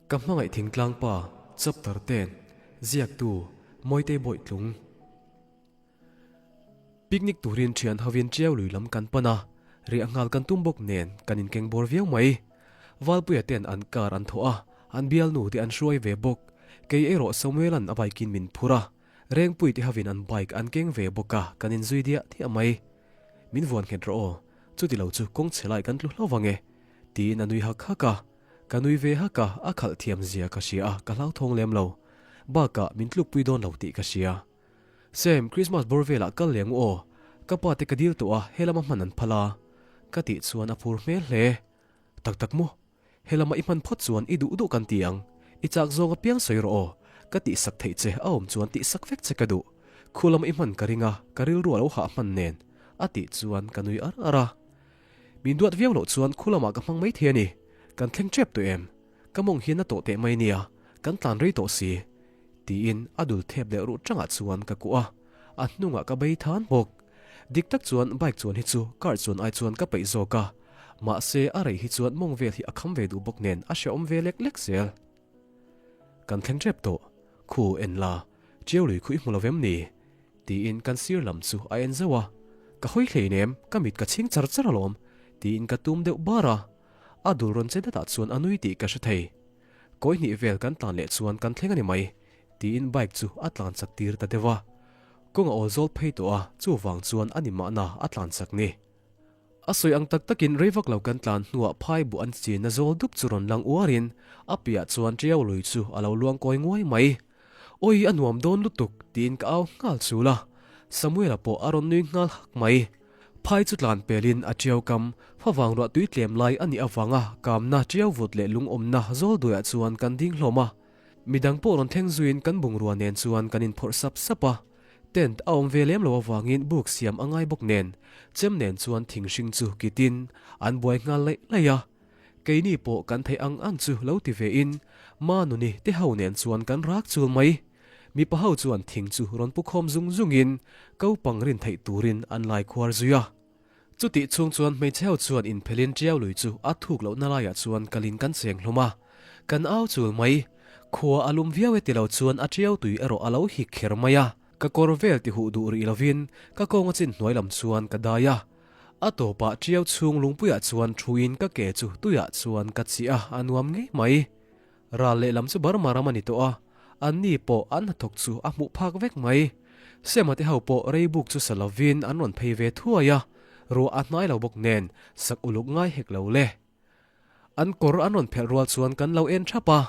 Ka hmangaih thingtlang pa, Chapter ten, Ziaktu, Mawitei Bawitlung. Picnic turin thian hovin Tiau lui lam kan pan a, riah nghal kan tum bawk nen kan inkeng bawr viau mai. Valpuia ten an car an thawh a, an bialnu te an hruai ve bawk. Kei erawh Samuelan a bike in min phur a, Rengpui te hovin an bike an keng ve bawk a, kan inzui diah diah mai. Min vuan nghet rawh aw, chuti lo chu kawng chhe lai kan tlu hlauh vang e, tiin a nui hak hak a. Ka nui ve hak a, a khalh thiam zia ka hria a, ka hlauthawng lem lo. Bakah min tlukpui dawn lo tih ka hria. Sam, Christmas bawr velah kal leh ang u aw. Ka pa te ka dil tawh a, helama hman an phal a. Ka tih chuan a phur hmel hle. Tak tak maw? Helama i hman phawt chuan i duh duh kan ti ang. I chak zawng apiang sawi rawh aw. Ka tihsak theih che a awm chuan tihsak vek che ka duh. Khu lama i hman ka ring a, ka rilru a lo hah hman nen. A tih chuan ka nui ar ar a. Min duat viau loh chuan khu lamah ka hmang mai thei a ni. Kan thleng tep tawh em? Ka mawng hian a tawh teh mai nia, kan tlan rei tawh si. Tiin a dul thep leh ruh tangah chuan ka kuah a, a hnungah ka bei than bawk. Dik tak chuan bike chuan hi chu car chuan ai chuan ka peih zawk a, mahse a rei hi chuan mawng vel hi a kham ve duh bawk nen a hrehawm ve lek lek zel. Kan thleng tep tawh, khu en la, Tiau lui khu i hmu lo vem ni? Tiin kan sir lam chu a en zauh a, Ka hawi hlei nem, ka mit ka chhing char char alawm, tiin ka tum deuh bar a. A dul rawn che datah chuan a nui tih ka hre thei. Kawi hnih vel kan tlan leh chuan kan thleng a ni mai, tiin bike chu a tlan chak tir ta deuh a. Kawng a awl zawl phei tawh a, chuvang chuan a ni mahna a tlan chak ni. A sawi ang tak takin rei vak lo kan tlan hnuah phai buh an chin a zawl dup chu rawn lang uarin a piah chuan Tiau lui chu a lo luang kawi nguai mai. Awi a nuam dawn lutuk tiin ka au nghal chul a, Samuela pawh a rawn nui nghal hak mai. Phai chu tlan pelin a Tiau kam favang ruah tui tlem lai a nih avanga kamna Tiau vut leh lungawmna zawl duaiah chuan kan ding hlawm a. Midang pawh rawn thleng zuiin kan bungrua nen chuan kan inphawrh sap sap a. Tent a awm ve lem lo avangin buk siam a ngai bawk nen, chem nen chuan thing hring chu kitin an buai nghal laih laih a. Keini pawh kan theih ang ang chu lo ti ve in, Manuni te ho nen chuan kan rak chul mai. Mipa ho chuan thing chu rawn pu khawm zung zung in, ko pang rin theih turin an lai khuar zui a. Chutih chhung chuan hmeichhe ho chuan inphelin Tiau lui chu a thuk lohna laiah chuan kalin kan cheng hlawm a, kan au chul mai. Khua a lum viau e ti lo chuan a Tiau tui erawh a lo hik kher mai a, ka kawr vel ti huh duh rih lovin ka kawnga chin hnuai lam chuan ka dai a. A tawpah Tiau chhung lungpuiah chuan thuin ka ke chu tuiah chuan ka chiah a, a nuam ngei mai. Ral lehlam chu Burma ram a ni tawh a, anni pawh an hnathawk chu a hmuh phak vek mai. Sema te ho pawh rei buk chu sa lovin an rawn phei ve thuai a, ruah a hnai lo bawk nen sak uluk ngai hek lo le. An kawr an rawn phelh rual chuan kan lo en thap a,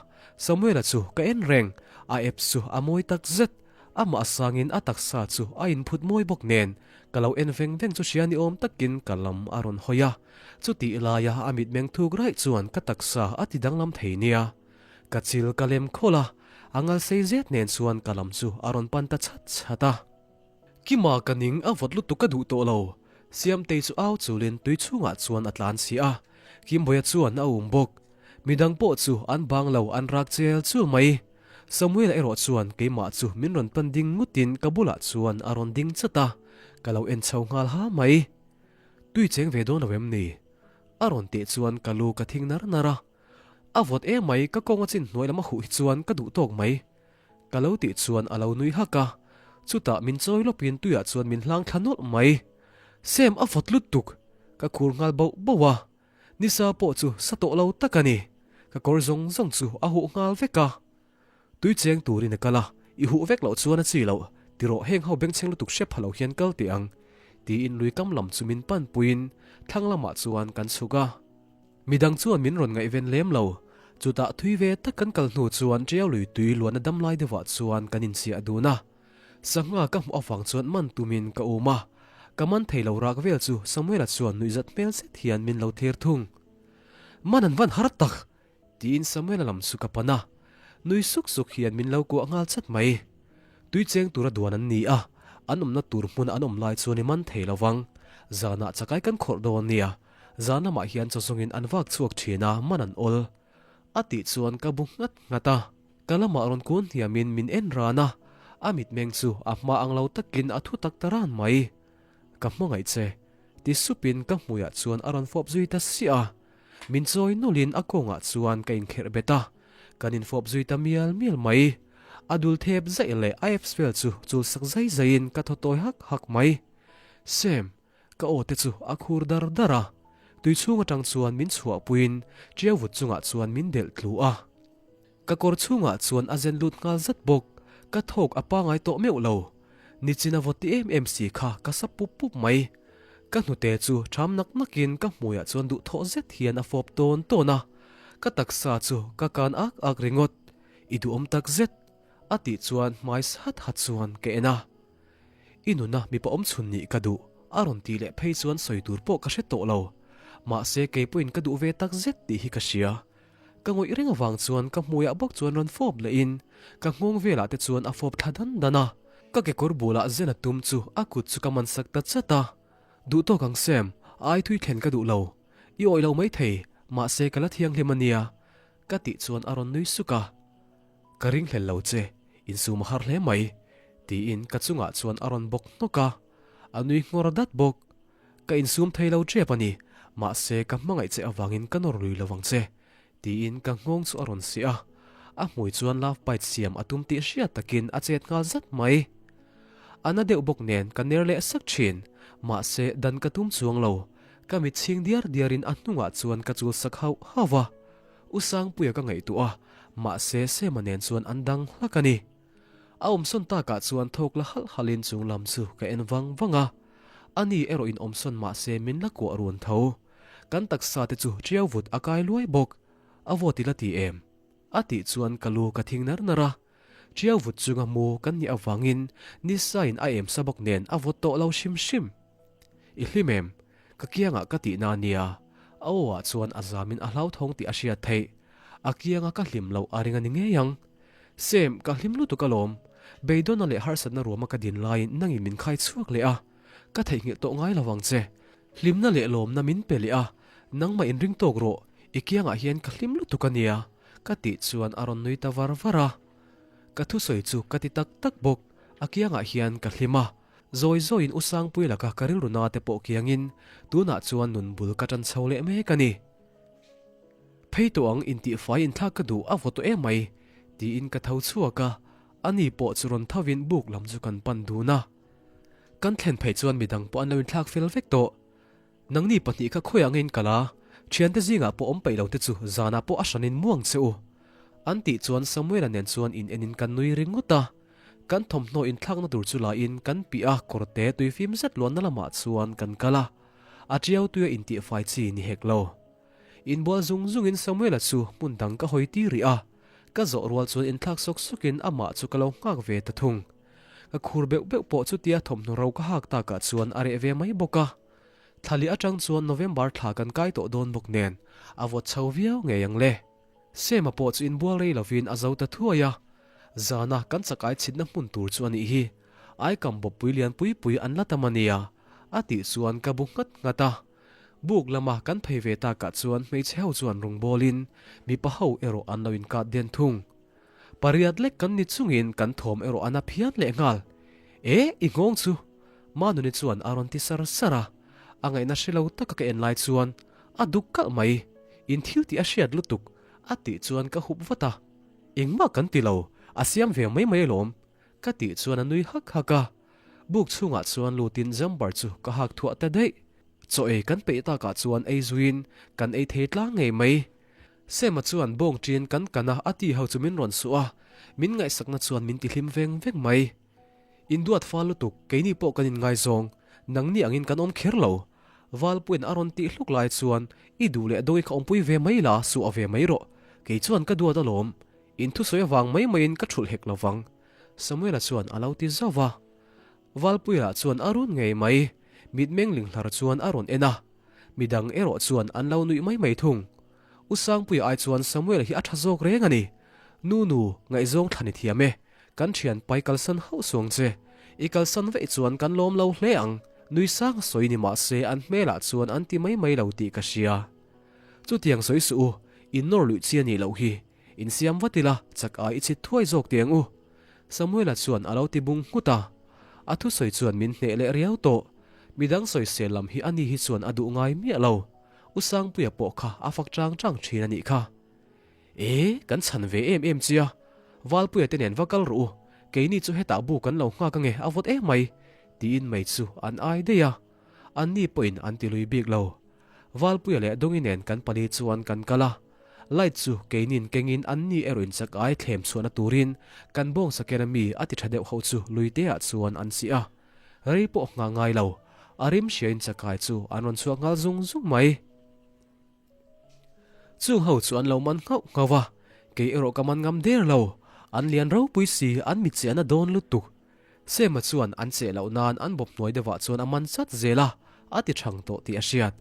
Samuela chu ka en reng, a ep chu a mawi tak zet, amah sangin a taksa chu a inphut mawi bawk nen ka lo en veng veng chu hria ni awm takin ka lam a rawn hawi a. Chutih laia a mitmeng thuk raih chuan ka taksa a ti danglam thei nia. Ka chil ka lem khawlh a, a ngal sei zet nen chuan ka lam chu a rawn pan ta chhat chhat a. Kima ka ning a vawt lutuk ka duh tawh lo. Siamtei chu au chulin tui chhungah chuan a tlan si a, Kimbawiha chuan a um bawk. Midang pawh chu an bang lo an rak chel chul mai. Samuela erawh chuan keimah chu min rawn pan ding ngutin ka bulah chuan a rawn ding chat a, ka lo en chho nghal ha mai. Tui cheng ve dawn lo em ni? A rawn tih chuan ka lu ka thing nar nar a. A vawt em mai, ka kawng a chin hnuai lam a huh hi chuan ka duh tawk mai. Ka lo tih chuan a lo nui hak a. Chutah min chawi lawpin tuiah chuan min hlang thla nawlh mai. Sam a vawt lutuk! Ka khur nghal bauh bauh a. Nisa pawh chu sa tawh lo tak a ni. Ka kawr zawng zawng chu a huh nghal vek a. Tui cheng turin a kal a, i huh vek loh chuan a chi loh, tirawh heng ho bengchheng lutuk hre pha lo hian kal teh ang, tiin lui kam lam chu min pan puiin thlang lamah chuan kan chhuk a. Midang chuan min rawn ngaihven lem lo, chutah thui ve tak kan kal hnu chuan Tiau lui tui luan a dam lai deuhah chuan kan inchiah dun a. Sangha ka hmuh avang chuan man tumin ka um a, ka man thei lo rak vel chu Samuela chuan nuihzat hmel zet hian min lo thlir thung. Man an van har tak! Tiin Samuela lam chu ka pan a, nui suk suk hian min lo kuah nghal chat mai. Tui cheng tura duan an ni a, an awmna tur hmun an awm lai chuan i man thei lo vang. Zanah chakai kan khawrh dawn nia, zan lamah hian chaw zawngin an vak chhuak thin a, man an awl. A tih chuan ka bu nghat nghat a, ka lamah rawn kun hniamin min en ran a, a mitmeng chu a hma ang lo takin a thu tak ta ran mai. Ka hmangaih che, ti supin ka hmuiah chuan a rawn fawp zui ta siah a. Min chawi nawlhin a kawngah chuan ka inkherh bet a. Kan infawp zui ta mial mial mai. A dul thep zaih leh a abs vel chu chul sak zai zaiin ka thaw tawi hak hak mai. Sam, ka aw te chu a khur dar dar a. Tui chhung atang chuan min chhuahpuiin ṭiau vut chungah chuan min delh tlu a. Ka kawr chhungah chuan a zen lut nghal zat bawk. Ka thawk a pangai tawh meuh lo. Nichin a vawt ti em em si kha ka sa pup pup mai. Ka hnute chu ṭham nak nakin ka hmuiah chuan duhthawh zet hian a fawp tawn tawn a. Ka taksa chu ka kan ak ak ringawt. I duhawm tak zet, a tih chuan hmai sat hat chuan ka en a. I nuna mipa awm chhun nih ka duh, a rawn tih leh phei chuan sawi tur pawh ka hre tawh lo. Mahse kei pawhin ka duh ve tak zet tih hi ka hria. Ka ngawih reng avang chuan ka hmuiah bawk chuan rawn fawp lehin ka nghawng velah te chuan a fawp thla dan dan a. Ka kekawr bulah zen a tum chu a kut chu ka man sak ta chat a. Duh tawk ang Sam, ai thui thlen ka duh lo. I awih lo maithei, mahse ka la thianghlim a nia. Ka tih chuan a rawn nui suk a. Ka ringhlel lo che, insum a har hle mai, tiin ka chungah chuan a rawn bawk hnawk a. A nui nghawr dat bawk. Ka insum thei lo tep a ni, mahse ka hmangaih che avangin ka nawr lui lo vang che, tiin ka nghawng chu a rawn siah a. A hmui chuan love bite siam a tum tih hriat takin a chet nghal zat mai. A na deuh bawk nen ka ner leh sak thin, mahse dan ka tum chuang lo. Ka mit chhing diar diarin a hnungah chuan ka chul sak hauh hauh va. U Sangpuia ka ngaihtuah a, mahse Sema nen chuan an dang hlak a ni. A awmsawn takah chuan thawk la halh halhin chung lam chu ka en vang vang a. Ani erawh in awmsawn mahse min la kuah run tho. Kan taksa te chu ṭiau vut a kai luai bawk. A vawt ila ti em? A tih chuan ka lu ka thing nar nar a. Ṭiau vut chunga mu kan nih avangin nisa in a em sa bawk nen a vawt tawh lo hrim hrim. I hlim em? Ka kiangah ka tihna a nia. A aw ah chuan a zamin a hlauthawng tih a hriat theih. A kianga ka hlim loh a ring a ni ngei ang. Sam, ka hlim lutuk alawm. Beidawna leh harsatna ruama ka din laiin nangin min khai chhuak leh a. Ka theihnghilh tawh ngai lo vang che. Hlimna leh lawmna min pe leh a, nangmah inring tawk rawh, i kiangah hian ka hlim lutuk a nia, ka tih chuan a rawn nui ta var var a. Ka thusawi chu ka ti tak tak bawk, a kiangah hian ka hlim a. Zawi zawiin U Sangpui laka ka rilru na te pawh kiangin tunah chuan nun bul ka tan chho leh mek a ni. Phei tawh ang intihfai inthlak ka duh a vaw tawh em mai, tiin ka tho chhuak a, ani pawh chu rawn thovin buk lam chu kan pan dun a. Kan thlen phei chuan midang pawh an lo inthlak fel vek tawh. Nangni pahnih kha khawiah nge in kal a, thiante zingah pawh awm peih lo te chu zanah pawh a hranin muang che u. An tih chuan Samuela nen chuan in enin kan nui ringawt a. Kan thawmhnaw inthlakna tur chu lain kan piah a kawrte tuifim zet luanna lamah chuan kan kal a. A tiau tuia intihfai chi ni hek lo. Inbual zung zungin Samuela chu hmun dang ka hawi tir rih a, ka zawh rual chuan inthlak sawk sawkin amah chu ka lo nghak ve ta thung. Ka khur beuh beuh pawh chutia thawmhnaw ro ka hak takah chuan a reh ve mai bawk a. Thla lih atang chuan November thla kan kai tawh dawn bawk nen a vawt chho viau ngei ang le. Sema pawh chu inbual rei lovin a zo ta thuai a, zana kan chakai chhitna hmun tur chu a nih hi. Aikam bawppui lian pui pui an la tam a nia, a tih chuan ka bu nghat nghat a. Buk lama kan phei ve takah chuan hmeichhe ho chuan rawngbawlin mipa ho erawh an lo inkat den thung. Pariat lek kan ni chungin kan thawm erawh a na phian leh nghal. E, i nghawng chu! Manuni chuan a rawn ti sar sar a, a ngaihna hre lo taka ka en lai chuan a duk kalh mai. In thil tih a hriat lutuk, a tih chuan ka hup vat a. Engmah kan ti lo, a siam ve mai mai alawm, ka tih chuan a nui hak hak a. Buk chhungah chuan lutin jumper chu ka hak thuah ta daih. Chaw ei kan peih takah chuan ei zuiin kan ei thei tlang ngei mai. Sema chuan bawng ṭin kan kan a, a ti ho chu min rawn suh a, min ngaihsakna chuan min tihlim veng veng mai. Induat fal lutuk, keini pawh kan inngaizawng, nangni angin kan awm kher lo. Valpuiin a rawn tih hluk lai chuan, I duh leh dawi kha awmpui ve mai la, suh a ve mai rawh. Kei chuan ka duat alawm. In thusawi avang mai maiin ka ṭhulh hek lovang. Samuela chuan a lo ti zauh va. Valpuia chuan a run ngei mai. Mitmeng linghlar chuan a rawn en a. Midang erawh chuan an lo nuih mai mai thung. U Sangpuia ai chuan Samuel hi a tha zawk reng a ni. Nu nu, ngaihzawng thla ni thiam e. Kan thian pai kalsan hauh suang che. I kalsan veih chuan kan lawm lo hle ang. Nui sang sawi ni mah se an hmelah chuan an ti mai mai lo tih ka hria. Chutiang sawi suh u, in nawr luih chi a nih loh hi. Insiam vat ila, chak ai i chhit thuai zawk tiang u. Samuela chuan a lo ti bung nghut a. A thusawi chuan min hneh leh riau tawh. Midang sawisel lam hi ani hi chuan a duh ngai miah lo. U Sangpuia pawh kha a fak chang chang thin a nih kha. E, kan chhan ve em em chia, Valpuia te nen va kal rawh u, keini chu hetah bu kan lo nghak ange a vawt em mai, tiin mei chu an ai daih a. Anni pawhin an ti lui bik lo. Valpuia leh Dawngi nen kan pali chuan kan kal a, light chu keinin kengin anni erawh in chak ai thlem chhuahna turin kan bawngsa ken ami a ti tha deuh ho chu luiteah chuan an chiah a. Rei pawh nghah ngai lo, a rim hriain chakai chu an rawn chhuak nghal zung zung mai. Chung ho chu an lo man nghauh nghauh a, kei erawh ka man ngam der lo, an lian ropui si an mit chiahna dawn lutuk. Sema chuan an cheh loh nan an bawp hnuai deuhah chuan a man chat zel a, a ti thang tawh tih a hriat.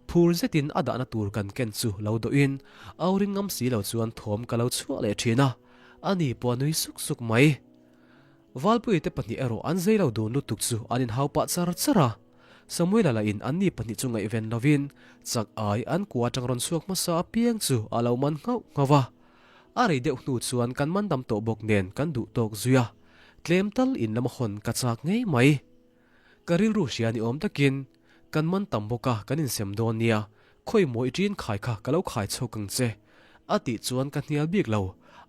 Phur zetin a dahna tur kan ken chu lo dawhin au ring ngam si lo chuan thawm ka lo chhuah leh thin a, ani pawh a nui suk suk mai. Valpuite pahnih erawh an zei lo dun lutuk chu an inhau pah char char a. Samuela lahin anni pahnih chu ngaihven lovin chak ai an kua atang rawn chhuak hmasa apiang chu a lo man nghauh nghauh a. A rei deuh hnu chuan kan man dam tawh bawk nen kan duh tawk zui a, tlem tal in lama hawn ka chak ngei mai. Ka rilru hria ni awm takin kan man tam bawk a kan insem dawn nia, khawi maw i ṭin khai kha ka lo khai chhuak ang che. A tih chuan ka hnial bik lo,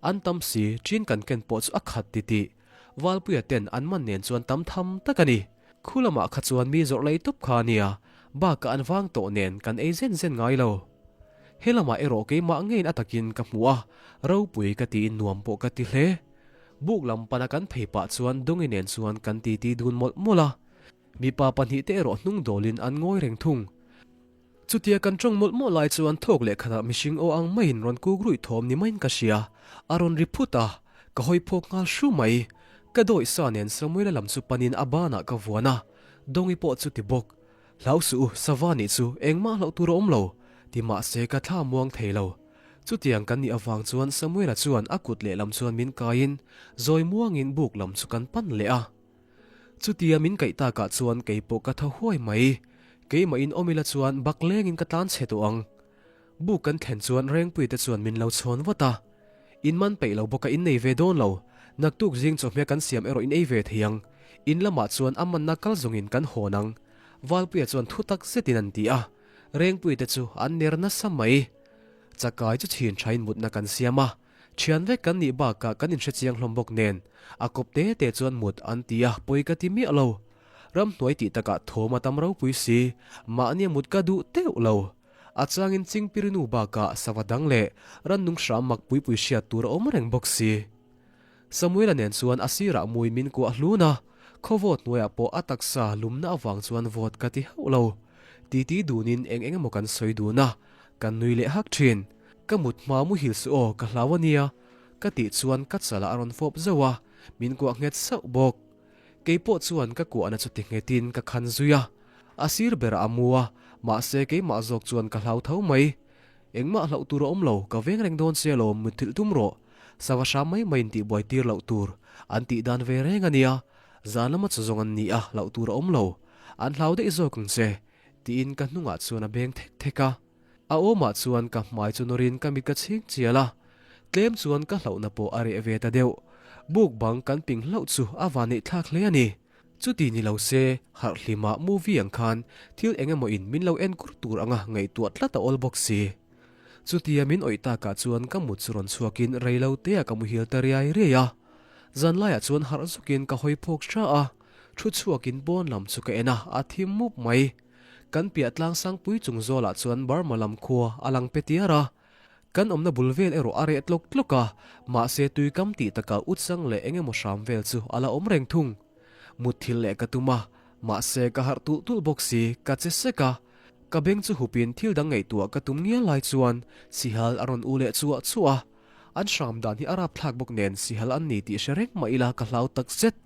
an tam si ṭin kan ken pawh chu a khat titih. Valpuia ten an man nen chuan tam tham tak a ni. Khu lamah kha chuan mi zawrh lei tawp kha a nia, bakah an vang tawh nen kan ei zen zen ngai lo. He lamah erawh keimah ngeiin a takin ka hmu a, ropui ka tiin nuam pawh ka ti hle. Buk lam pana kan phei pah chuan Dawngi nen chuan kan titi dun mawlh mawlh a. Mipa pahnih te erawh hnung dawlin an ngawi reng thung. Chutia kan tawng mawlh mawlh lai chuan thawk leh khatah mihring aw ang maiin rawn kuk ruih thawm ni maiin ka hria, a rawn ri phut a, ka hawi phawk nghal hru mai. Ka dawih sa nen Samuela lam chu panin a banah ka vuan a, Dawngi pawh chu ti bawk. Hlau suh u, sava nih chu engmah hlauh tur a awm lo, ti mahse ka thla muang thei lo. Chutiang kan nih avang chuan Samuela chuan a kut lehlam chuan min kaiin zawi muangin buk lam chu kan pan leh a. Chutia min kaih takah chuan kei pawh ka thaw huai mai. Keimah in awm ila chuan bak lengin ka tlan chhe tawh ang. Buk kan thlen chuan Rengpuite chuan min lo chhawn vat a. In man peih lo bawk a in nei ve dawn lo. Naktuk zing chawhmeh kan siam erawh in ei ve thei ang. In lamah chuan a manna kal zawngin kan hawn ang. Valpuia chuan thu tak zetin an ti a. Rengpuite chu an ner nasa mai. Chakai chu chhin thain mutna kan siam a. Thian vek kan nih bakah kan inhrechiang hlawm bawk nen a kawp te te chuan mut an ti a, pawi ka ti miah lo. Ramhnuai tih takah thawm a tam ropui si, mahnia mut ka duh teuh lo. A changin Chingpirinu bakah sava dang leh rannung hram mak pui pui hriat tur a awm reng bawk si. Samuela nen chuan a sirah mui min kuah hlun a, khawvawt hnuaiah pawh a taksa lumna avang chuan vawt ka ti hauh lo. Titi dunin eng eng emaw kan sawi dun a, kan nui leh hak thin. Ka mut hma muhil suh aw, ka hlau a nia, ka tih chuan ka chalah a rawn fawp zauh a, min kuah nghet sauh bawk. Kei pawh chuan ka kuahna chu ti nghetin ka khan zui a, a sir berah a mu a, mahse keimah zawk chuan ka hlau tho mai. Engmah hlauh tur a awm lo, ka veng reng dawn che alawm, mutthilh tum rawh. Sava hram mai mai in tihbuai tir loh tur, an tih dan ve reng a nia. Zan lama chaw zawng an ni a, hlauh tur a awm lo. An hlau daih zawk ang che, tiin ka hnungah chuan a beng thek thek a. A awmah chuan ka hmai chu nawrin ka mit ka chhing chial a, tlem chuan ka hlauhna pawh a reh ve ta deuh. Buk bang kan ping hlauh chu a van neih thlak hle a ni. Chuti ni lo se, harh hlima movie ang khan thil eng emaw in min lo enkur tur anga ngaihtuah tlat a awl bawk si. Chutia min awih takah chuan ka mut chu rawn chhuakin rei lo teah ka muhil ta riai riai a. Zanlaiah chuan harh zukin ka hawi phawk hra a, thu chhuakin pawn lam chu ka en a, a thim mup mai. Kan piah tlang sangpui chung zawlah chuan Burma lam khua a lang pe tiar a, kan awmna bul vel erawh a reh tlawk tlawk a, mahse tuikam tih takah utsang leh eng emaw hram vel chu a la awm reng thung. Mutthil leh ka tum a, mahse ka harh tulh tulh bawk si, ka che sek a. Ka beng chu hupin thil dang ngaihtuah ka tum ngial lai chuan sihal a rawn u leh chuah chuah a. An hram dan hi a rapthlak bawk nen sihal an ni tih hre reng mah ila ka hlau tak zet.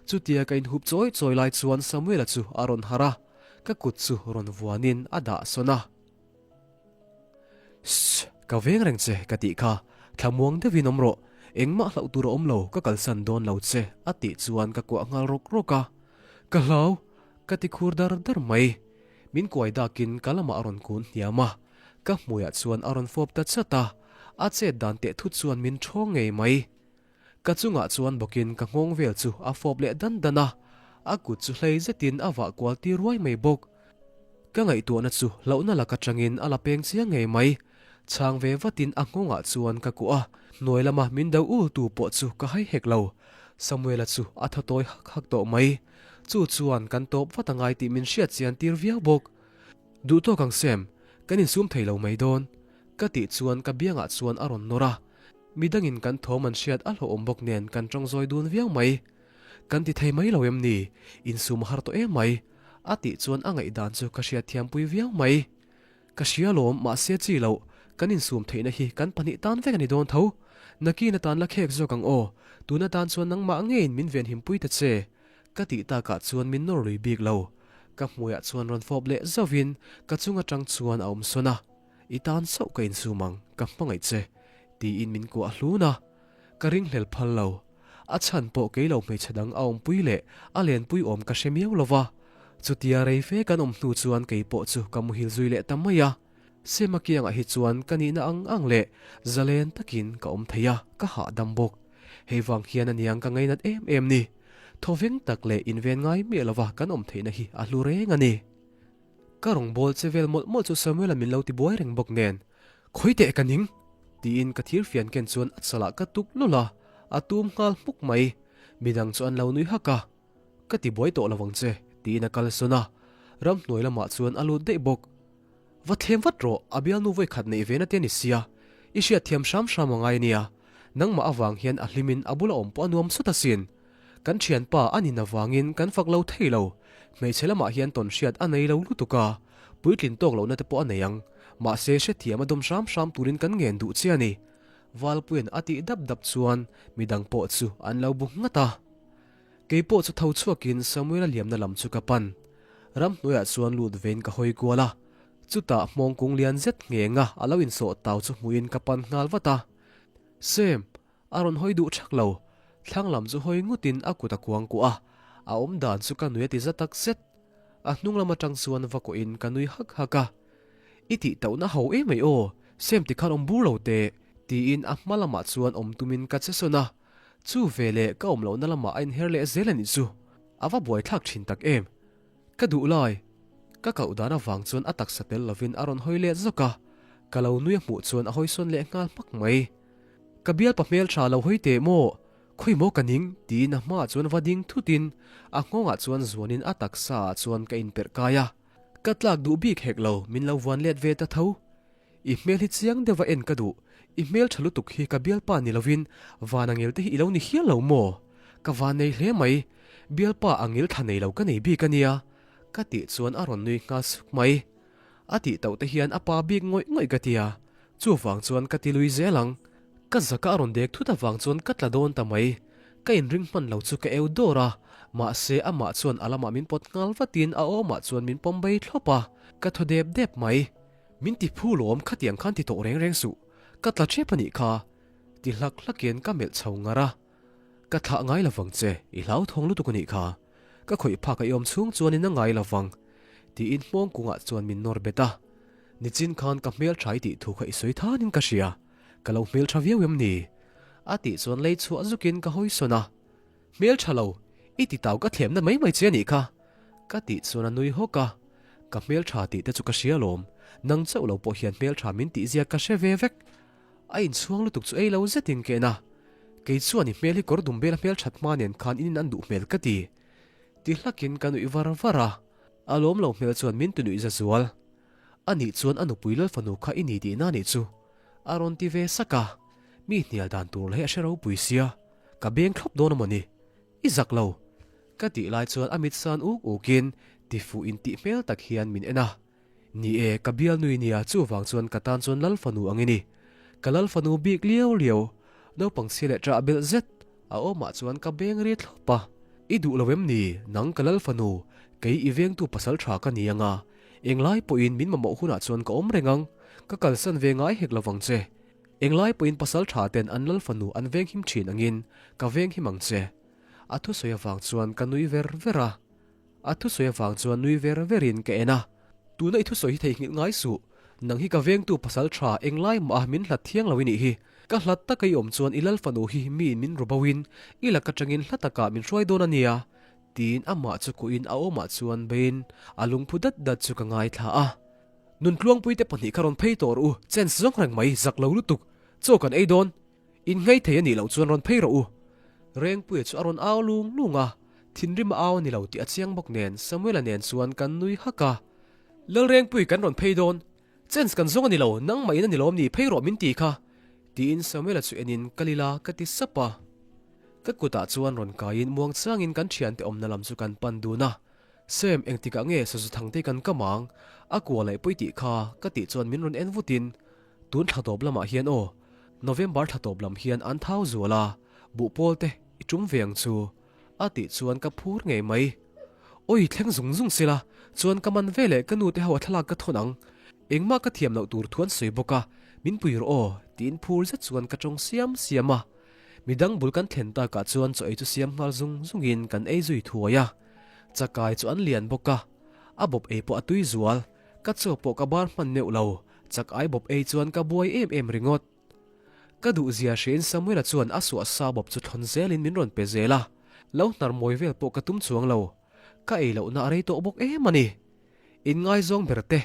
Chutia ka inhup chawi chawi lai chuan Samuela chu a rawn harh a, ka kut chu rawn vuanin a dah sawn a. Shh! Ka veng reng che ka tih kha, thlamuang deuhin awm rawh, engmah hlauh tur a awm lo, ka kalsan dawn lo che a tih chuan ka kuah nghal rawk rawk a. Ka hlau! Ka ti khur dar dar mai. Min kuai dakin ka lamah a rawn kun hniam a, ka hmuiah chuan a rawn fawp ta chat a, a chet dan teh thut chuan min ṭhawng ngei mai. Ka chungah chuan bawkin ka nghawng vel chu a fawp leh dan dan a, a kut chu hlei zetin a vah kual tir ruai mai bawk. Ka ngaihtuahna chu hlauhna lak atangin a la peng chiang ngei mai. Chhang ve vatin a nghawngah chuan ka kuah a, hnuai lama min do ul tu pawh chu ka hai hek lo. Samuela chu a thaw tawi hak hak tawh mai. Chu chuan kan tawp vat a ngai tih min hriat chian tir viau bawk. Duh tawk ang Sam, kan insum thei lo mai dawn. Ka tih chuan ka biangah chuan a rawn nawr a. Midangin kan thawm an hriat a hlauhawm bawk nen kan tawng zawi dun viau mai. Kan ti thei mai lo em ni? Insum a har tawh em mai. A tih chuan a ngaihdan chu ka hriatthiampui viau mai. Ka hria lawm, mahse chi loh, kan insum theihna hi kan pahnih tan vek a ni dawn tho. Nakin atan la khek zawk ang aw, tun atan chuan nangmah ngeiin min venhimpui ta che. Ka tih takah chuan min nawr lui bik lo. Ka hmuiah chuan rawn fawp leh zauhin ka chung atang chuan a awm sawn a, I tan chauh ka insum ang, ka hmangaih che, tiin min kuah hlun a. Ka ringhlel phal lo. A chhan pawh kei lo hmeichhe dang a awmpui leh a lenpui awm ka hre miau lo va. Chutia rei fe kan awm hnu chuan kei pawh chu ka muhil zui leh ta mai a. Sema kiangah hi chuan ka nihna ang ang leh zalen takin ka awm thei a, ka hahdam bawk. Hei vang hian aniang ka ngainat em em ni. Thawveng tak leh inven ngai miah lova kan awm theihna hi a hlu reng a ni. Ka rawngbâwl che vel mawlh mawlh chu Samuel-a min lo ti buai reng bawk nen, Khawi teh ka ning! tiin ka thir fian ken chuan a chalah ka tuk lawlh a, a tum nghal hmuk mai. Midang chu an lo nui hak a, Ka ti buai tawh lo vang che, tiin a kalsawn a, ramhnuai lamah chuan a lut daih bawk. Va thlem vat rawh, a bialnu vawi khat neih ve na te a ni sia, i hriat thiam hram hram a ngai ania, nangmah avang hian a hlimin a bula awm pawh a nuam sawt asin. Kan thianpa a nin avangin kan fak lo thei lo, hmeichhe lamah hian tawn hriat a nei lo lutuk a, puitlin tawk lohna te pawh a nei ang, mahse hrethiam a dawm hram hram turin kan ngen duh che a ni. Valpuia'n a tih dap dap chuan midang pawh chu an lo bu nghat a. Kei pawh chu tho chhuakin Samuela liamna lam chu ka pan. Ramhnuaiah chuan lut vein ka hawi kual a, chutah hmawng kung lian zet nghenga a lo insawh tau chu hmuhin ka pan nghal vat a. Sam, a rawn hawi duh thak lo. Thlang lam chu hawi ngutin a kut a kuang kuah a, a awm dan chu ka nui a ti za tak zet. A hnung lam atang chuan va kawhin ka nui hak hak a. I tih tauhna ho em mai aw, Sam tikhan awm bur lo teh, tiin a hma lamah chuan awm tumin ka che sawn a. Chu veleh ka awm lohna lamah a inher leh zel a nih chu. A va buaithlak thin tak em. Ka duh lai. Ka koh dan avang chuan a taksa tel lovin a rawn hawi let zawk a. Ka lo nui a hmuh chuan a hawi sawn leh nghal hmak mai. Ka bialpa hmel tha lo hawi teh maw? Khawi maw ka ning? tiin a hmaah chuan va ding thutin a nghawngah chuan zuanin a taksa ah chuan ka inperh kai a. Ka tlak duh bik hek lo, min lo vuan let ve ta tho. I hmel hi chiang deuh a en ka duh, i hmel tha lutuk hi ka bialpa ni lovin van angel te hi i lo ni hial lo maw? Ka van nei hle mai, bialpa angel thla nei lo ka nei bik a nia, ka tih chuan a rawn nui nghal suk mai. A tih tauh te hian a pa bik ngawih ngawih ka tia, chuvang chuan ka ti lui zel ang. Ka zaka a rawn dek thut avang chuan ka tla dawn ta mai, ka inring hman lo chu ka eu dawr a, mahse amah chuan a lamah min pawt nghal vatin a awmah chuan min pawm bai thlawp a, ka thaw dep dep mai. Min ti phu lawm khatiang khan ti tawh reng reng suh, ka tla ṭhep a nih kha, ti hlak hlakin ka melh chho ngar a. Ka thlah ngai lovang che, i hlauthawng lutuk a nih kha, ka khawih phak a i awm chhung chuan in a ngai lovang, tiin hmawng kungah chuan min nawr bet a. Nichin khan ka hmelṭha i tih thu kha i sawi thanin ka hria, ka lo hmelṭha viau em ni? A tih chuan lei chhuah zukin ka hawi sawn a. Hmelṭha lo, i ti tau ka thlemna mai mai che a nih kha, ka tih chuan a nui hawk a. Ka hmelṭha tih te chu ka hria alawm, nang chauh lo pawh hian hmelṭha min tih zia ka hre ve vek. A inchhuang lutuk chu ei lo zetin ka en a, kei chuan i hmel hi kawr dum bela hmelṭhat hma nen khan in in an duh hmel ka ti. Ti hlakin ka nuih var var a, a lawm lo hmel chuan min ti nuih za zual. A nih chuan a nupui Lalfanu kha i ni tihna a nih chu, a rawn ti ve sak a, mi hnial dan tur leh a hre ropui sia, ka beng thlawp dawn a maw ni? I zak lo! Ka tih lai chuan a mit san uk ukin tifuh intih hmel tak hian min en a. Ni e, ka bialnui nia chuvang chuan ka tan chuan Lalfanu ang i ni. Ka Lalfanu bik liau liau, naupang chhia leh ṭah belh zet a awmah chuan ka beng ri thlawp a. I duh lo em ni, nang ka Lalfanu, kei i vengtu pasal ṭha ka ni anga, englai pawhin min mamawh hunah chuan ka awm reng ang, ka kalsan ve ngai hek lovang che. Englai pawhin pasal ṭha ten an Lalfanu an venghim ṭhin angin ka venghim ang che. A thusawi avang chuan ka nui ver ver a. A thusawi avang chuan nui ver verin ka en a. Tuna i thusawi hi theihnghilh ngai suh. Nang hi ka vengtu pasal tha englai mah a min hlat thiang lo i nih hi. Ka hlat taka i awm chuan i lal fanu hi miin min ru bo in i lak atangin hla takah min hruai dawn a nia. Tiin amah chu kuhin a awmah chuan beiin a lungphu dat dat chu ka ngaithla a. Nuntluangpui te pahnih kha rawn phei tawh rawh u, chance zawng reng mai, zak lo lutuk. Chaw kan ei dawn. In nghei thei a nih loh chuan rawn phei rawh u. Rengpuia chu a rawn au lung lung a, thinrim a au a ni lo tih a chiang bawk nen Samuela nen chuan kan nui hak a. Lalrengpui kan rawn phei dawn. Chance kan zawng a ni lo, nangmah in a ni lawm ni, phei rawh min ti kha. Tiin Samuela chu enin kal ila ka ti sap a. Ka kutah chuan rawn kaiin muang changin kan thiante awmna lam chu kan pan dun a. Sam, engtikah nge sazu thangte kan kam ang? A kua laih pui tih kha ka tih chuan min rawn en vutin, Tun thla tawp lamah hian aw, November thla tawp lam hian an thau zual a, buhpawl te i tum ve ang chu, a tih chuan ka phur ngei mai. Awi thleng zung zung sila, chuan ka man veleh ka nu te ho a thlalak ka thawn ang. Engmah ka thiam loh tur thu an sawi bawk a, min pui rawh aw, tiin phur zet chuan ka tawng siam siam a. Midang bul kan thlen takah chuan chaw ei chu siam nghal zung zungin kan ei zui thuai a. Chakai chu an lian bawk a, a bawp ei pawh a tui zual. Ka chaw pawh ka bar hman meuh lo, chak ai bawp ei chuan ka buai em em ringawt. Ka duh zia hriain Samuela chuan a suah sa bawp chu thlawn zelin min rawn pe zel a, lo hnar mawi vel pawh ka tum chuang lo. Ka ei lohna a rei tawh bawk em a ni. Inngaizawng ber te,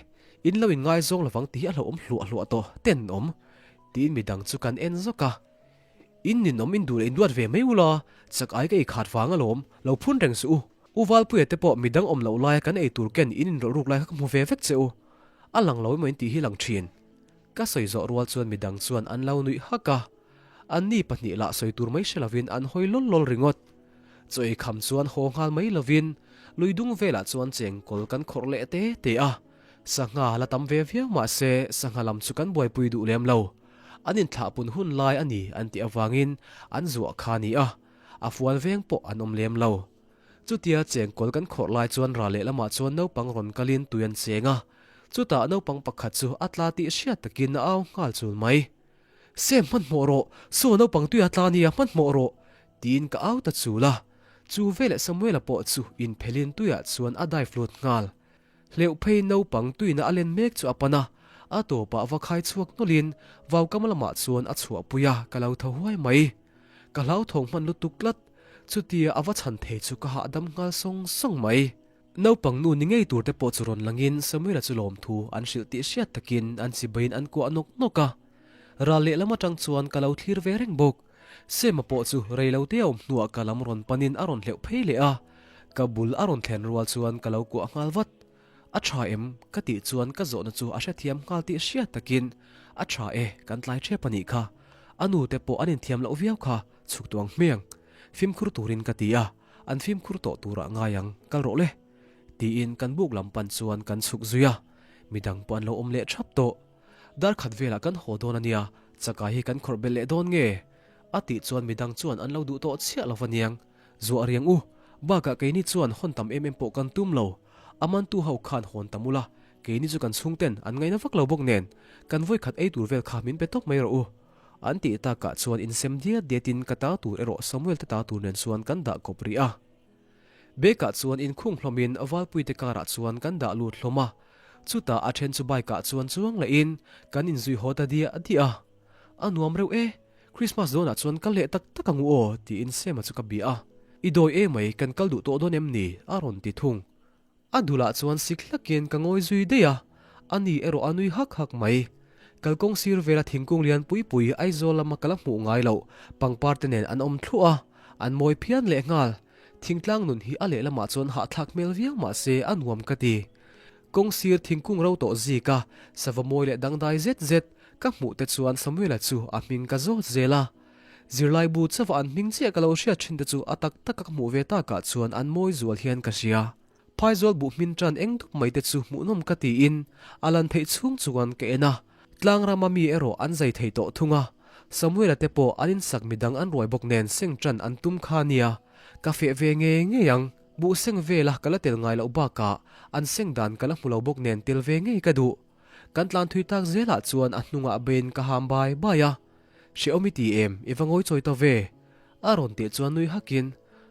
in lo inngaizawng lovang tih hi a hlauhawm hluah hluah tawh tenawm, tiin midang chu kan en zawk a. In ninawm in duh leh in duat ve mai ula, chak ai ka ei khat vang alawm, lo phun reng suh u. U Valpuia te pawh midang awm loh laia kan ei tur ken in inrawlh ruk lai kha ka hmu ve vek che u. A lang lo emaw in tih hi lang thin. Ka sawi zawh rual chuan midang chuan an lo nuih hak a. Anni pahnih lah sawi tur mai hre lovin an hawi lawl lawl ringawt. Chaw ei kham chuan haw nghal mai lovin lui dung velah chuan chengkawl kan khawrh leh te te a. Sangha la tam ve viau mahse sangha lam chu kan buaipui duh lem lo. An inthlahpun hun lai a ni an tih avangin an zuah kha a ni a, a fual veng pawh an awm lem lo. Chutia chengkawl kan khawrh lai chuan ral lehlamah chuan naupang rawn kalin tui an cheng a, chutah naupang pakhat chu a tla tih hriat takin a au nghal chul mai. Sem hmanhmawh rawh, saw naupang tui a tla nia hmanhmawh rawh! tiin ka au ta chul a, chu veleh Samuela pawh chu inphelin tuiah chuan a dive lut nghal. Hleuh phei naupang tuina a len mek chu a pan a, a tawpah va khai chhuak nawlhin vaukam lamah chuan a chhuahpui a, ka lo tho huai mai. Ka hlauthawng hman lutuk tlat, chutia a va chhan thei chu ka hahdam nghal sawng sawng mai. Naupang nu ni ngei tur te pawh chu rawn langin Samuela chu lawmthu an hrilh tih hriat takin an chibaiin an kuah nawk nawk a. Ral lehlam atang chuan ka lo thlir ve reng bawk. Sema pawh chu reilote a awm hnuah ka lam rawn panin a rawn hleuh phei leh a, ka bul a rawn thlen rual chuan ka lo kuah nghal vat. A tha em? ka tih chuan ka zawhna chu a hrethiam nghal tih hriat takin, A tha e, kan tlai ṭhep a nih kha. A nu te pawh an inthiam loh viau kha, chhuk tuang hmiang. Fimkhur turin ka ti a, an fimkhur tawh turah ngai ang, kal rawh le. Tiin kan buk lam pan chuan kan chhuk zui a, midang pawh an lo awm leh ṭhap tawh. Dar khat velah kan haw dawn a nia, chakai hi kan khawrh belh leh dawn nge? A tih chuan midang chuan an lo duh tawh chiah lo va niang. Zuah riang u, bakah keini chuan hawn tam em em pawh kan tum lo. A mantu ho khan hawn tam ula, keini chu kan chhungten an ngaina vak lo bawk nen, kan vawi khat ei tur vel kha min pe tawp mai rawh u. An tih takah chuan insem diat diatin ka ta tur erawh Samuel te ta tur nen chuan kan dah kawp rih a. Bag ah chuan inkhung hlawmin Valpuite car ah chuan kan dah lut hlawm a, chutah a then chu bike ah chuan chuang lehin kan inzui haw ta diah diah a. A nuam reuh e, Christmas dawnah chuan kal leh tak tak ang u aw tiin Sema chu ka bia a. I dawi e mai, kan kal duh tawh dawn em ni? a rawn ti thung. A dulah chuan sik hlakin ka ngawi zui daih a, ani erawh a nui hak hak mai. Kalkawng sir vela thingkung lian pui pui Aizawl lama ka la hmuh ngai loh pangpar te nen an awm thluah a, an mawi phian lehnghal. Thingtlang nun hi a lehlamah chuan hahthlak hmel viau mah se a nuam ka ti. Kawng sir thingkung ro tawh zik a, sava mawi leh dangdai zet zet ka hmuh te chuan Samuela chu a hming ka zawt zel a. Zirlaibu chauha an hming chiah ka lo hriat thin te chu a tak taka ka hmuh ve takah chuan an mawi zual hian ka hria. Phaizawl buh hmin tan eng dup mai te chu hmuhnawm ka tiin a lan theih chhung chuan ka en a. Tlangrama mi erawh an zai thei tawh thung a, Samuela te pawh an insak midang an ruai bawk nen seng tan an tum kha nia, ka feh ve ngei ngei ang. Buh seng vela ka la tel ngai loh bakah an seng dan ka la hmu lo bawk nen tel ve ngei ka duh. Kan tlan thui tak zelah chuan a hnungah bein ka ham bai bai a, Hrehawm i ti em, i va ngawi chawi ta ve? A rawn tih chuan nui hakin,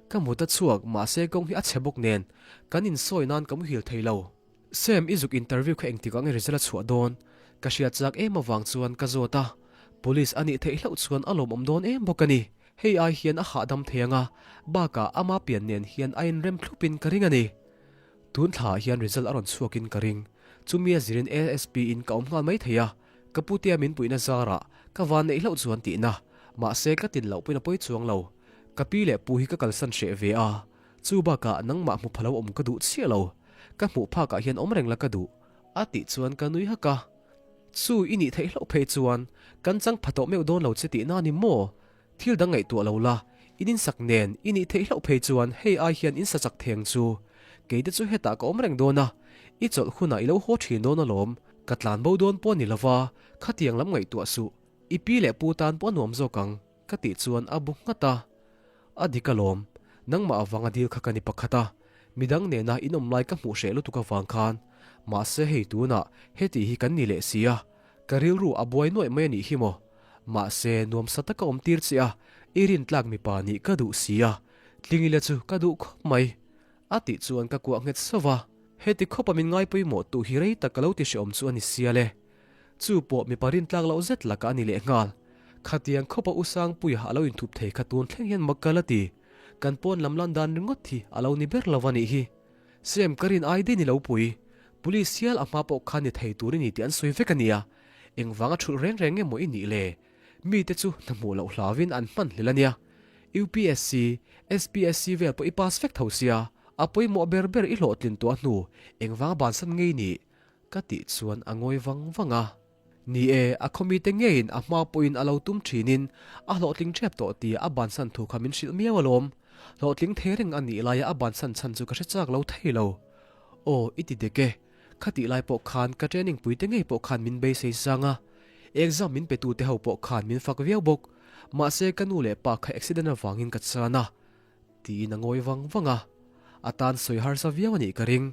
Ka mut a chhuak, mahse kawng hi a chhe bawk nen kan insawi nan ka muhil thei lo. Sam, i zuk interview kha engtik ang i result a chhuah dawn? Ka hriat chak em avang chuan ka zawt a, Police a nih theih hlauh chuan a lawmawm dawn em bawk a ni. Hei ai hian a hahdam thei ang a, bakah ama pian nen hian a inrem thlupin ka ring a ni. Tun thlaah hian result a rawn chhuakin ka ring. Chumi a zirin ASP in ka awm nghal mai thei a, ka putea min puihna zarah ka van neih hlauh chuan tihna. Mahse ka tin loh pawhin a pawi chuang lo. Ka pi leh pu hi ka kalsan hreh ve a, chu bakah nangmah hmu pha lo awm ka duh chiah lo. Ka hmuh phakah hian awm reng la ka duh, a tih chuan ka nui hak a. Chu i nih theih hlauh phei chuan kan chang pha tawh meuh dawn lo che tihna a ni maw? Thil dang ngaihtuah lo la, in insak nen i nih theih hlauh phei chuan hei ai hian in sa chak theng chu. Kei te chu hetah ka awm reng dawn a, i chawlh hunah i lo haw thin dawn alawm, ka tlan bo dawn pawh ni lova, khatiang lam ngaihtuah suh, i pi leh pu tan pawh a nuam zawk ang, ka tih chuan a bu nghat a. A dik alawm, nangmah avanga dil kha ka ni pakhat a, midang nena in awm lai ka hmuh hreh lutuk avang khan, mahse hei tunah heti hi kan ni leh si a, Ka rilru a buai nuaih mai a nih hi maw? Mahse, nuamsa taka awm tir che a, i rintlak mipa nih ka duh si a, Tlingila chu ka duh khawp mai. A tih chuan ka kuah nghet sauh va, heti khawpa min ngaipawimawh tu hi rei tak ka lo ti hrehawm chu a ni sia le. Chu pawh mipa rintlak loh zet lakah a ni leh nghal. Khatiang khawpa U Sangpuia a lo inthup thei kha tun thleng hian mak ka la ti. Kan pawn lam lan dan ringawt hi a lo ni ber lo a nih hi. Sem ka rin ai daih ni lo pui. Police hial a hma pawh khan ni thei tur i ni tih an sawi vek a nia. Engvanga thulh reng reng nge maw i nih le? Mite chu hna hmuh loh hlauin an hman hlel a nia. UPSC, SPSC vel pawh i pass vek tho sia, a pawimawh ber ber i hlawhtlin tawh a hnu engvanga bansan ngei nih? Ka tih chuan a ngawi vang vang a. Ni e, a khawmite ngeiin a hma pawhin a lo tum thinin a hlawhtling ṭep tawh tia a bansan thu kha min hrilh miau alawm. Hlawhtling thei reng a nih laia a bansan chhan chu ka hre chak lo thei lo. Aw, i ti dek e. Khatih lai pawh khan ka training puite ngei pawh khan min beisei sang a. Exam min petute ho pawh khan min fak viau bawk. Mahse ka nu leh pa kha accident avangin ka chan a. Tiin a ngawi vang vang a. A tan sawi harsa viau a nih ka ring.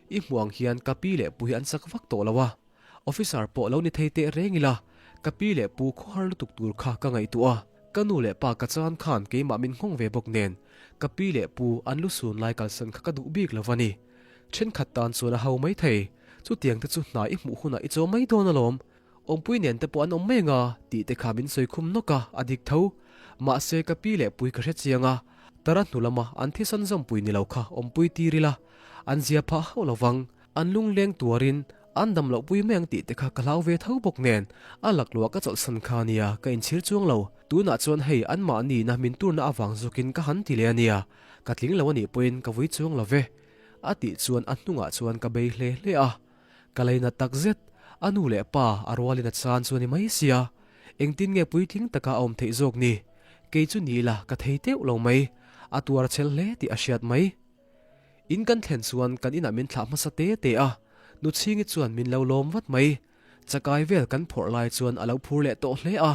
I hmuh ang hian ka pi leh pu hi an chak vak tawh lo a. Officer pawh lo ni thei teh reng ila, ka pi leh pu khawhar lutuk tur kha ka ngaihtuah a, ka nu leh pa ka chan khan keimah min nghawng ve bawk nen, ka pi leh pu an lu sun lai kalsan kha ka duh bik lo a ni. Thenkhat tan chuan a ho mai thei, chutiang te chu hna i hmuh hunah i chaw mai dawn alawm, awmpui nen te pawh an awm mai anga tih te kha min sawi khum nawk a, a dik tho. Mahse ka pi leh pui ka hre chiang a, tara hnu lama an thisan zawmpui ni lo kha awmpui tir ila, an zia phah hauh lo vang. An lungleng tuarin an dam loh pui mai ang tih te kha ka hlau ve tho bawk nen, a lakluah ka chawlhsan kha ania ka inchhir chuang lo. Tunah chuan hei anmahni na min turna avang zawkin ka han ti leh ania, ka tling lo anih pawhin ka vui chuang lo ve. A tih chuan a hnungah chuan ka bei hle hle a. Ka leina tak zet, a nu leh pa a rualin a chan chu a ni mai sia. Engtin nge puitling taka a awm theih zawk ni? Kei chu ni ila ka thei teuh lo mai. A tuar chhel hle tih a hriat mai. In kan thlen chuan kan inah min thlah hmasa te te a, Nuchhingi chuan min lo lawm vat mai. Chakai vel kan phawrh lai chuan a lo phur leh tawh hle a,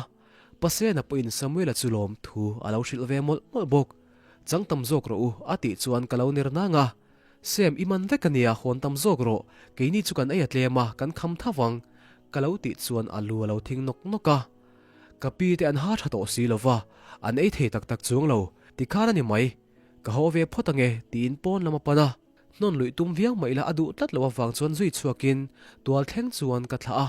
Pasena pawhin Samuela chu lawm thu a lo hrilh ve mawlh mawlh bawk. Chang tam zawk rawh u a tih chuan ka lo ner nang a, Sem i man vek a nia hawn tam zawk rawh, keini chu kan ei a tlem a, kan kham tha vang ka lo tih chuan a lu a lo thing nawk nawk a. Ka pi te an ha tha tawh si lova, an ei thei tak tak chuang lo, tikhan a ni mai. Ka haw ve phawt ange tiin pawn lam a pan a, hnawn luih tum viau mai la a duh tlat loh avang chuan zui chhuakin tual thleng chuan ka thlah a.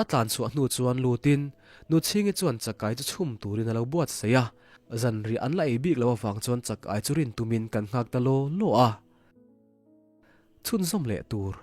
A tlan chhuah hnu chuan lutin Nuchhingi chuan chakai chu chhum turin a lo buatsaih a, zanriah an la ei bik loh avang chuan chakai chu rin tumin kan nghak ta law law a. Chhunzawm leh tur.